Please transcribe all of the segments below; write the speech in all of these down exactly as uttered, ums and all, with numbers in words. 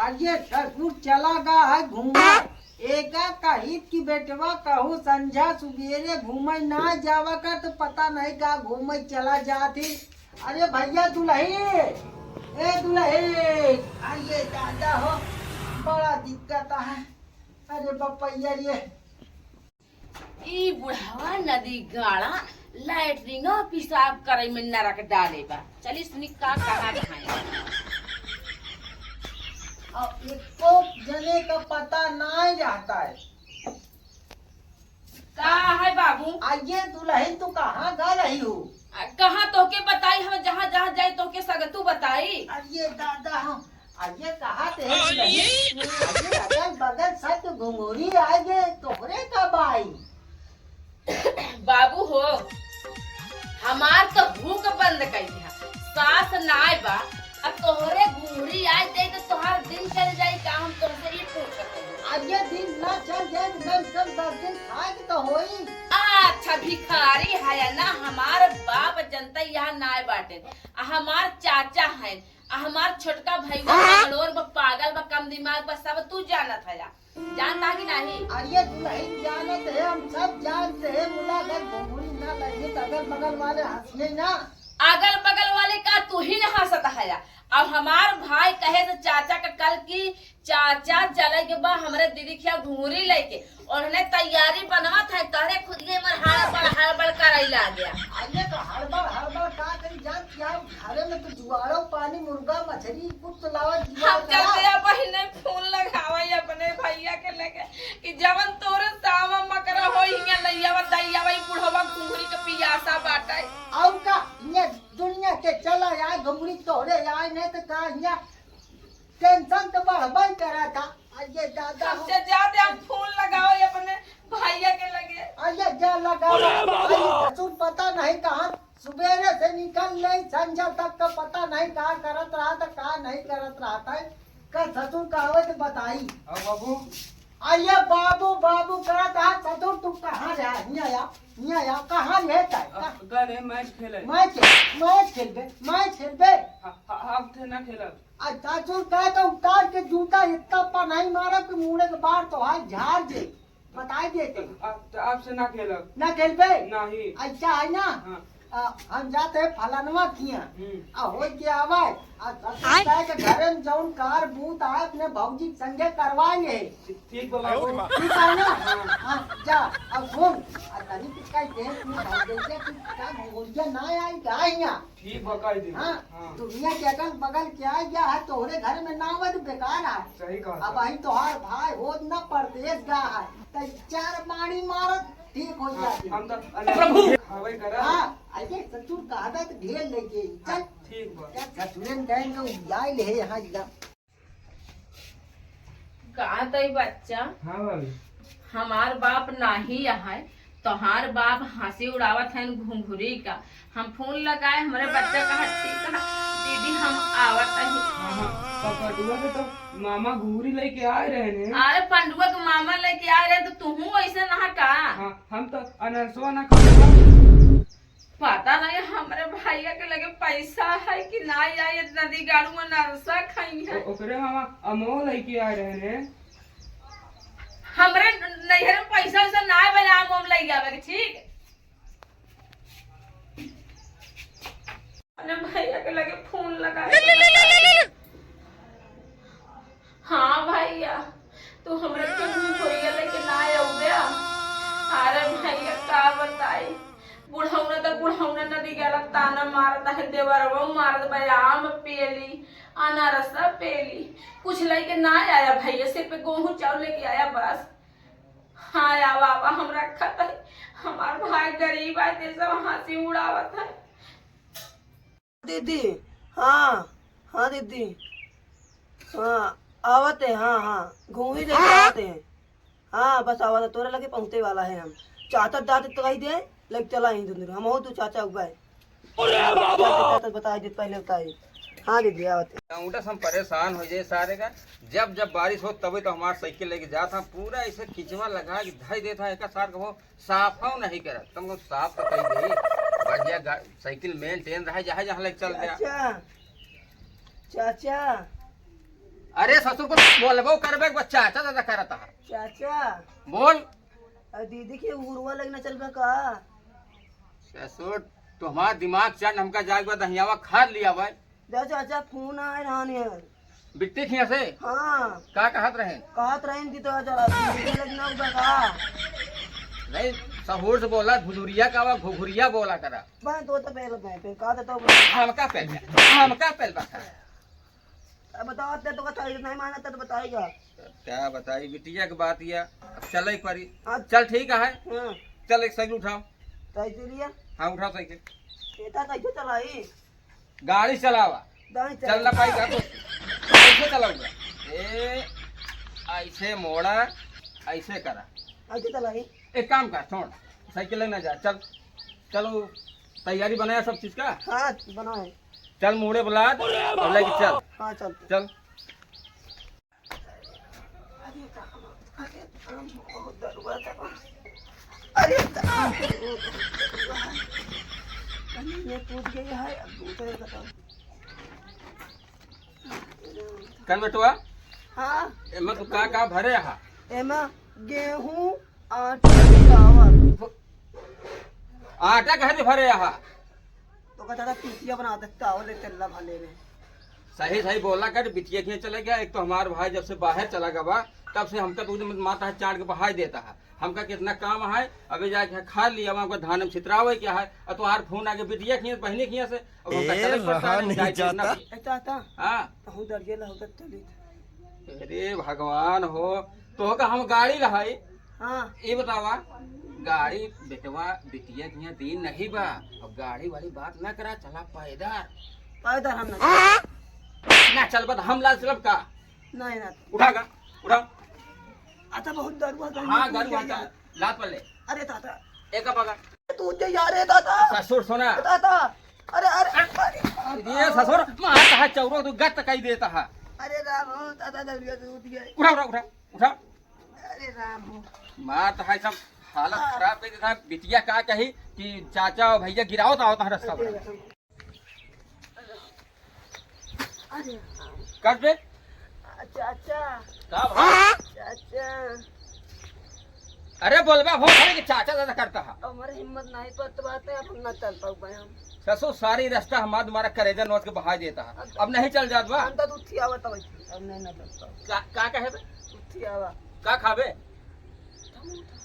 अरे ससुर चला गा है घूमे। एका कहित कि बेटवा कहू संझा सुबेरे घूमे ना जावा कर, तो पता नहीं का घूमे चला जात ही। अरे भैया दुलही, ए दुलही, अरे दादा हो, बड़ा दिक्कत है। अरे बपैया रे, ई बुढ़ावा नदी गाड़ा लैट्रिन और पेशाब करे में नरक डाले बा। चली सुनी का कहा कहानी। अब एको जने का पता नाहीं रहता है। का है बाबू? अरे दुलही, तू कहाँ गा रही हो? आ, कहाँ तोहके बताई, हम जहाँ जहाँ जाई तोहके सगतू बताई। अरे दादा, हम अरे कहा थे कि नहीं? अरे अगल बगल सब तो घुंघुरी आए गे, तोहरे कब आई? बाबू हो, हमार तो भूख बंद कर दिया, सास नाय बा, अब तोहरे घुंघुरी आए जाए तो तोहार दिन चल जाई का? हम तोहसे ये पूछत हई। अरे दिन ना चल जाए तो कम से कम दस दिन खाए के तो होई। अच्छा भिखारी है ना, हमार बाप जनता यहाँ नाय बाटे, आ हमार चाचा है, आ हमार छोटका भईवा बंगलोर बा, पागल बा, कम दिमाग बा, सब तू जानत हया। जानता कि नाही? अरे दुलही जानत है, हम सब जानते हैं, मुला अगर घुंघुरी ना लगे तो अगल बगल वाले हंसिए ना। अगल बगल वाले का तू ही ना हंसत हया। अब हमार भाई कहे से चाचा का कल की चाचा चले के बा हमरे दीदी के यहाँ घुंघुरी लेके, उन्होंने तैयारी बनवत है, तोहरे खुदिये मन हड़बड़ हड़बड़ करई लाग गया। अरे तो हड़बड़ हड़बड़ का करी जान क्या, घरे में तो जुआड़ो पानी, मुर्गा, मछरी, कुछ तो लावा, जुआड़ हम करा। चलते अब बहिने फोन लगावे अपने भैया के लगे कि जवन तोरे सावा मकरा हो हियां लइयावा दइयावा, ई बुढ़वा घुंघुरी के पियासा बाटे। और का, ये दुनिया के चला आए घुंघुरी तोहरे आए, नहीं तो का हियां टेंशन तो बढ़बई करा था। अरे दादा हो। सबसे ज्यादा हम फोन लगाओ अपने भैया के लगे। अरे जा लगाओ। अरे ससुर पता नहीं कहाँ सुबेरे से निकल ले, संझा तक का पता नहीं का करत रहा था, का नहीं करत रहा था। का ससुर का आवे तो बताई। हाँ बाबू। अरे बाबू, बाबू करत रहा, ससुर तू कहाँ रहा? हियाँ आ, हियाँ आ, कहाँ रहे था? अब गए रहे मैच खेले। मैच, मैच खेलबे, मैच खेलबे। हाँ, हाँ, अब थे ना खेलब। आ ससुर कहे तो उतार के जूता इतना पा नहीं मारब कि मुड़े के बार तो हाथ झाड़ दे। बताई देते। आ, तो आपसे ना खेलब। ना खेलबे? नहीं। अच्छा है ना? हाँ। आ, हम जाते हैं फलानवा किया। हम्म। आ, हो के आवे। आ ससुर आय। कहे के घरे में जौन कार बूत आए अपने भौजी के संगे करवाए ले। ठीक बा बाबू। ठीक है ना? हाँ। हाँ, जा, अब सुन। आ तनी कुछ कह दे, तू भौजैया की का गोरिया ना आई, का हियाँ? ठीक बा, कह दे। हाँ, हाँ। दुनिया के अगल बगल के आ गया है, तोहरे घर में ना आवे तो बेकार है। सही कहा अब था। वही तोहार भाई होत ना परदेश गा है, तो चार पानी मारत ठीक हो हाँ, जाती। हम तो अरे प्रभु! खावे करा। हाँ, अरे ससुर कहा था तो ढेर लेके चल। हाँ, ठीक बा। क्या ससुरे में गए तो जाए ले यहाँ एकदम। का तई बच्चा? हाँ भाभी। हमार बाप नाही यहाँ, तोहार बाप हंसी उड़ावत हैं घुंघुरी का। हम फोन लगाए, हमरे बच्चा कहा, "ठीक है दीदी, हम आवत हई।" हाँ, हाँ, पपटुआ के तो मामा घुंघुरी लेके आए रहे ने। अरे पंडुआ के मामा लेके आए रहे, तो तुहू ऐसे नहा का? हाँ, हम तो अनरसवा ना खाए। पता नहीं हमरे भैया के लगे पैसा है कि ना, या ये नदी गाड़ू में नरसा खाई है। ओ-, ओकरे मामा अमवा लेके आए रहे ने। हमरे नैहर में पैसा वैसा ना है, बना मोम ले जावे के, ठीक? अपने भैया के लगे फोन लगा। हाँ भैया, तू हमरे के मुंह धोइया लेके ना आउबे। अरे भैया, का बताई, बुढ़ौना तो बुढ़ौना नदी गला ताना मारत है, देवरवा मारत बा, आम पेली, अनारसा पेली, कुछ लेके ना आया भैया, सिर्फ गेहूं चाउर लेके आया बस। हाँ, आवा, आवा, हम रखत है, हमार भाई गरीब है, ते सब हंसी उड़ावत है। दीदी, हाँ, हाँ दीदी, हाँ, आवत है, हाँ, हाँ, घूमी लेके आवत है। हाँ, बस आवत है, तोरे लगे पहुँचे वाला है हम। चाचा दाद तो कही दे, लग चला ही दूर, हम हो तू चाचा उबाए। अरे बाबा! चाचा तो बताई दे, पहले बताई। हाँ दीदी, आवत है। अंगूठा से हम परेशान हो जाए सारे का। जब जब बारिश हो तबे तो हमार साइकिल लेके जात हम, पूरा ऐसे किचवा लगा के धई देत है, एका सार को साफ हो नहीं करत, तुमको साफ तो कही दे, बढ़िया गा-, साइकिल maintain रहे, जहाँ जहाँ लेके चल गया। चाचा, चाचा, अरे ससुर को बोलबो करबे, एक बार चाचा चाचा करत है। चाचा। बोल। अरे दीदी के उरुआ लगना चल बा का? ससुर, तो हमार दिमाग चंड, हमका जाए के बाद दहियावा खाद लिया भाई। जा चाचा, फोन आए रहन यार। बिट्टी खिया से? हाँ। का कहत रहे? कहत रहे कि तो चाचा, दीदी लगना उबा का? नहीं, सहूर से बोला, घुघुरिया का बा, घुघुरिया बोला करा। बहन तो तो पहले बहन, फिर कहा था तो हमका पहले, हमका पहले बता। अब बताओ, अब तो बताइए, नहीं माना तो बताइएगा। क्या बताई बिटिया के बात या, अब चले परी। हाँ। चल ठीक है। हाँ। चल एक साइकिल उठाओ। साइकिल लिया? हाँ, उठाओ साइकिल। बेटा कैसे चलाई? गाड़ी चलावा। गाड़ी चल ना चलाई। पाई का तो? कैसे चलाऊंगा? ए, ऐसे मोड़ा, ऐसे करा। ऐसे चलाई। एक काम कर, छोड़, साइकिल लेना जा, चल। चलो, तैयारी बनाया सब चीज का? हाँ, बनाए। चल, मुड़े बुला, अब लेके चल। हाँ, चल। चल। अरे राम, अरे राम, बहुत दरुआ था। अरे राम, बहुत दरुआ है। कहीं ये टूट गई है, अब दूसरे का तो। कल बेटवा? हाँ। एमा तू का का भरे हा? एमा गेहूं, आटा, चावल। आटा कहे भरे हा? तो कहता था पीसिया बना सकता और ले तेल्ला भले रे। सही सही बोला कर, बिटिया के चले गया। एक तो हमार भाई जब से बाहर चला गवा, तब से हमका तो माता है चाट के बहाई देता है। हमका कितना काम है, अबे जाके खा लिया, हमका धान में छितरावे क्या है, और तुम्हार फोन आके बिटिया के, बहनी के से, अब हमका ए, चले के पड़ता रहा है, नहीं जाए के ना जाता। भी। ए, चाचा, हाँ। तहु दरिये ला होता चलित। अरे भगवान हो, तो का हम गाड़ी लहाई? हाँ। ये बतावा, गाड़ी बेटवा बिटिया के यहाँ दिन नहीं बा, अब गाड़ी वाली बात ना करा, चला पैदल। पैदल हम ना ना चलबा तो हम ला चलब का? नहीं ना। उठा का, उठा। अच्छा, बहुत दरुआ था, हाँ, ये गरुआ क्या था। लात पल्ले। अरे दादा। एक पकड़। तू दे यार, ए दादा। ससुर सोना। ए दादा। अरे, अरे, अरे। ये ससुर, मार तहा चौरो, तू गत कई देता है। अरे राम हो, दादा दरुआ से उठ गए। उठा, उठा, उठा, उठा। अरे राम हो। मार तहा सब हालत खराब कर देता है। बिटिया का कही कि चाचा और भैया गिरावत आवत है रास्ता पर। अरे राम। अरे राम। कर दे। चाचा। का भा? चाचा। अरे बोलबा हो, अरे कि चाचा दादा करता है। हमारे हिम्मत नहीं पड़त बाटे, अब हम ना चल पाउबे हम। ससुर, सारी रास्ता हमार तुम्हारा करेजा नोच के बहाई देता है। अब अब नहीं चल जात बा। हम तो उठी आवत है, अब नहीं ना चल पाउबे। का, का कहे बे? उठी आवा। का खाबे? समोसा।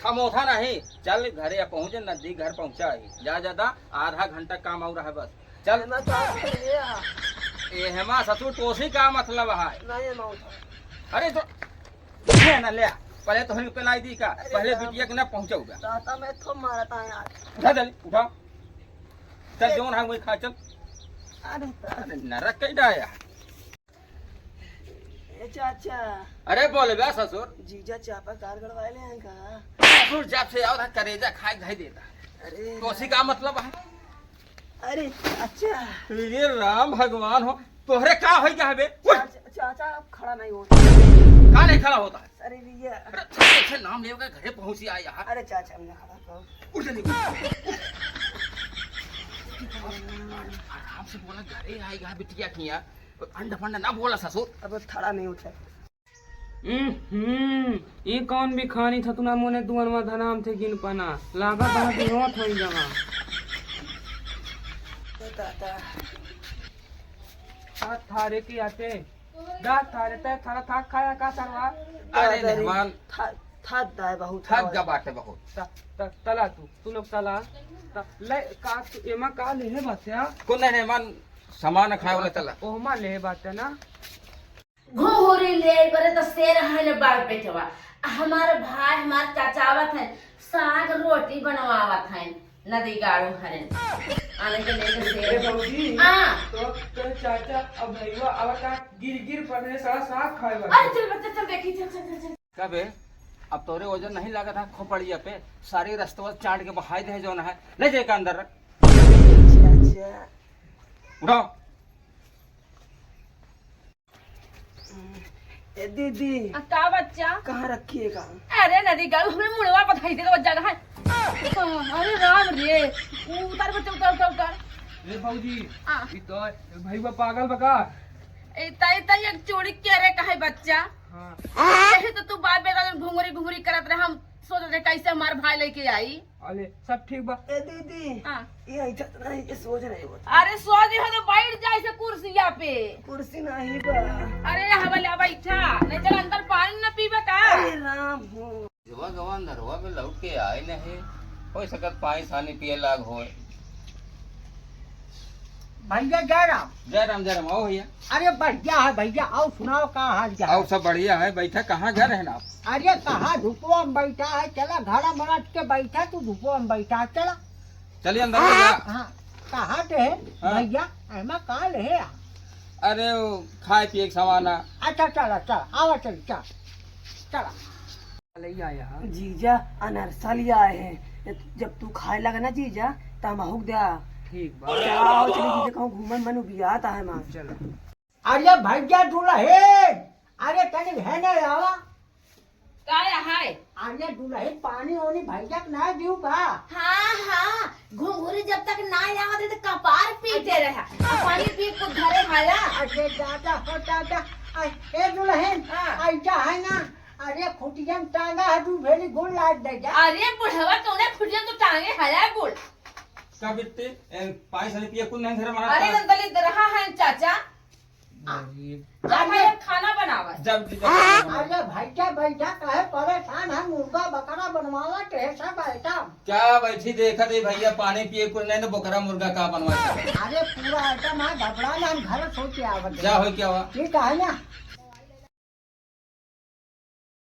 समोसा नहीं, चल घरे पहुँचे, नजदीक घर पहुँचा ही। जा ज्यादा आधा घंटा काम और है बस। चल। एमा का मतलब है? ए, हेमा ससुर टोसी का मतलब है? नहीं, एमा उठा। अरे तो, ले ना, ले। पहले तो हम पेलाई दी का, अरे पहले राम। बिटिया के ना पहुँचाऊगा। दाता मैं तो मारता है यार। उठा जल्दी, उठा। चल, ए। जौन है वही खा, चल। अरे दादा। अरे नरक कई डाया। ए चाचा। अरे बोल बे ससुर। जीजा चापा कार गड़वाए ले हैं का? ससुर जब से आओ था करेजा खाए खाए देता। अरे टोसी का मतलब है? अरे चाचा। ये राम भगवान हो, तोहरे का होई गया बे? उठ। चाचा, चाचा अब खड़ा नहीं होता। का नहीं खड़ा होता है? अरे भैया। अरे चाचा, ऐसे नाम लेवे के घरे पहुंची आया यार। अरे चाचा, हम ना खड़ा हो। उठ जल्दी। आराम से बोला, घरे आएगा बिटिया किया। अंड फंड ना बोला ससुर। अब खड़ा नहीं उठे। हम्म, ई कौन बिखानी थतुना मोने दुअनवा धनाम थे गिन पना। लागा बहा बिहोत होई जमा। दादा। हाथ थारे की आते। दा थारे ते थारा थाक खाया का सरवा? अरे दादा रे, मेहमान। था-, थाक दाए बहुत थक हवा। गा बाटे बहुत। त-, त-, तला तू, तू लोग तला। त-, ले, का तू, एमा का लेहे बाटे, हाँ? कौन नहीं मेहमान, सामान खाए वाला तला। ओहमा लेहे बाटे ना। घुघुरी ले बरे तो शेर है न बाल पेटवा। हमार भाई, हमार चाचा आवत है, साग रोटी बनवावत है, नदी गाड़ू हरे। आने के लेके शेर। ए भौजी, हाँ। तो, तो चाचा अब भैया आवत है, गिर गिर पड़ने साला साग खाए वाला। अरे चल बच्चा, चल देखी, चल, चल, चल, चल। का बे, अब तोरे वजन नहीं लागत है खोपड़िया पे, सारी रस्तवा चाट के बहाई दे जौन है, ले जाए का अंदर रख। अच्छा, अच्छा। उठाओ। ए दीदी। आ, का बच्चा? कहाँ रखी है का? अरे नदी गाड़ू हमरे मुड़वा पर धई दे तो जगह है। अरे राम रे, उतार बच्चा, उतार, उतार, उतार। ए भौजी, आ। ई तो भैया पागल बका। ए, तई, तई एक चूड़ी के रे कहे बच्चा? हाँ। यही तो तू बाप बेटा जन घुंघरी घुंघरी करत रहे, हम सोचत रहे कैसे हमार भाई लेके आई। अरे, सब ठीक बा। ए दीदी, हाँ। ये ऐसा तो नहीं, ये सोच रहे हो। अरे, सोच रहे हो तो बैठ जा इसे कुर्सिया पे। कुर्सी नहीं बा। अरे, हवा ले बैठा, नहीं चल अंदर पानी न पीबे का? अरे राम हो। जवा गवा अंधरवा में लौट के आए नहीं, हो सकत पानी सानी पिए लाग होए। भैया जय राम। जय राम, जय राम, आओ भैया। अरे बढ़िया है भैया, आओ सुनाओ का हाल चाल? आओ सब बढ़िया है, बैठा, कहाँ घर है ना आप? अरे कहाँ धुपवा में बैठा है, चला घड़ा में रख के बैठा, तू धुपवा में बैठा है, चला। चलिए अंदर भैया। हाँ, कहाँ के है हाँ। भैया? एमा का ले है? अरे वो खाए पिए के सामान आ। अच्छा चला, चला, आवा चल, चल, चला। ले आया है। जीजा अनरसा ले आए हैं, जब तू खाए लगा ना जीजा, त हम हुक द्या। ठीक बा। चला आओ चली जीजा, कहूँ घूमन मन उबियात है माँ। चलो। अरे भैया दुलहिन, अरे तनी हेने आवा। का है? अरे दुलहिन पानी ओनी भैया के ना दियो बा? हाँ, हाँ, घुंघुरी जब तक ना आवा दे तो कपार पीटे रहा। पानी पी कुछ घरे खाया। अरे दादा हो दादा, आ, ए दुलहिन, हाँ। ऐसा है ना, अरे खुटिया में टांगा है, दू भेली गुड़ लाद दे जा। अरे बुढ़वा कौने खुटिया तो टांगे है गुड़? का बिट्टी, ए, पानी सानी पिए कुल नहीं घर में अरे आता। नंदली दरहा है चाचा। अरे। जा भैया, खाना बनावा। जब, जब अरे भैया, भैया, काहे परेशान है? मुर्गा, बकरा बनवावा, ढेर सब आइटम। क्या बैठी देखत है भैया, पानी पिए कुल नहीं तो बकरा मुर्गा का बनवा? अरे, पूरा आइटम है, घबरा ना, हम घर सोच के आवत हैं। क्या हो, क्या हुआ? ठीक है ना?